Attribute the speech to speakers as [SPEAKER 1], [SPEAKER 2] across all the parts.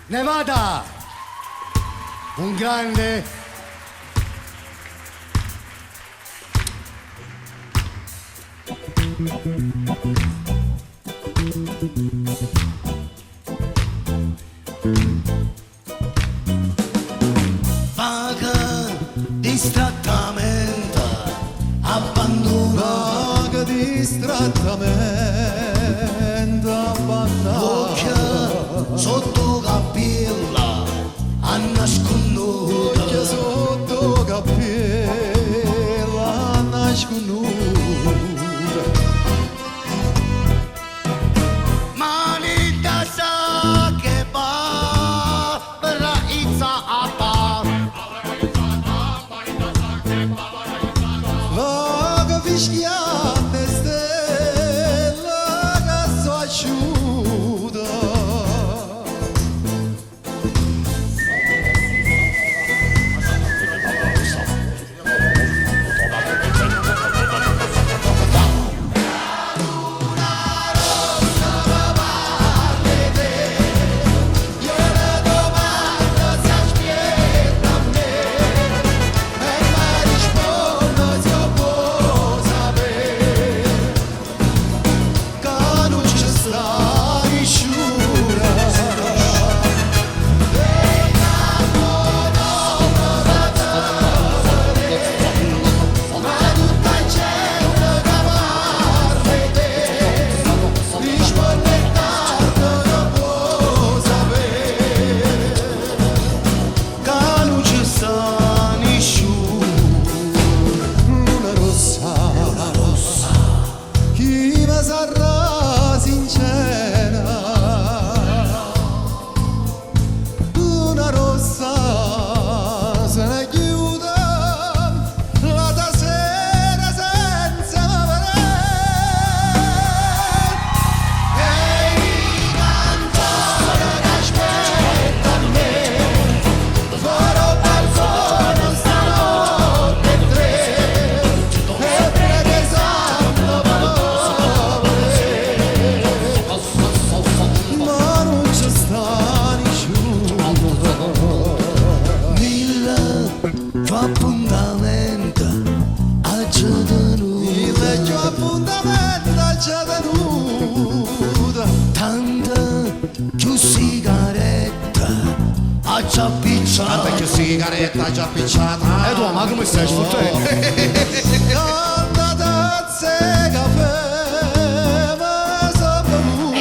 [SPEAKER 1] Nevada! Un grande Vaga distrattamente abbandona
[SPEAKER 2] Vaga distrattamente abbandonata
[SPEAKER 1] Occhio sotto cappella annasconnuta
[SPEAKER 2] Occhio sotto cappella annasconnuta
[SPEAKER 1] Manita sa che va braizza a pa
[SPEAKER 2] Vaga fischiante stella che so asciuta. Che non ci sta nessuno.
[SPEAKER 1] Che non ci sta nessuno.
[SPEAKER 2] Luna rossa, luna rossa, chi mi sarà sincera? Luna rossa se ne chiude la sera senza vedere. E il cantore che aspetta a me, farò balcone stanotte tre. E prega santo parole, ma non c'è sta nessuno.
[SPEAKER 1] Mille più appuntamenti a tenuto
[SPEAKER 2] Il vecchio appuntamento c'è tenuto.
[SPEAKER 1] Tanta più sigaretta a
[SPEAKER 2] La vecchia sigaretta già appicciata.
[SPEAKER 1] E tu, ma come stai sfottendo?
[SPEAKER 2] Donna tazza e caffè, ma so bevuta.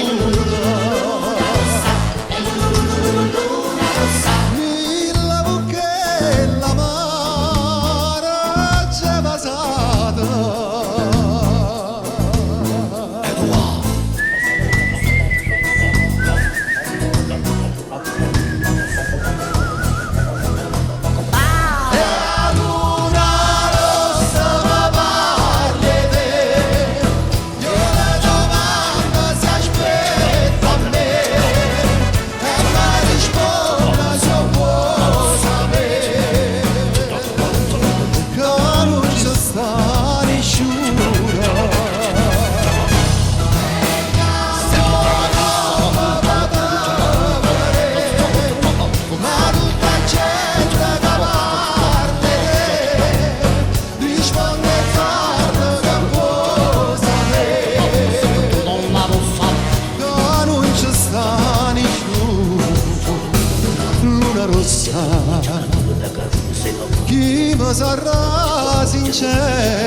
[SPEAKER 2] Mille bucchella amara c'è passata. E luna rossa mi parli te, io le domando se aspetta a me, e mi risponde se può sapere, che non c'è sta nessuno. Ma tutta gente che parte risponde tardi che può sapere che non c'è sta nessuno. Luna rossa, chi mi sarà sincera?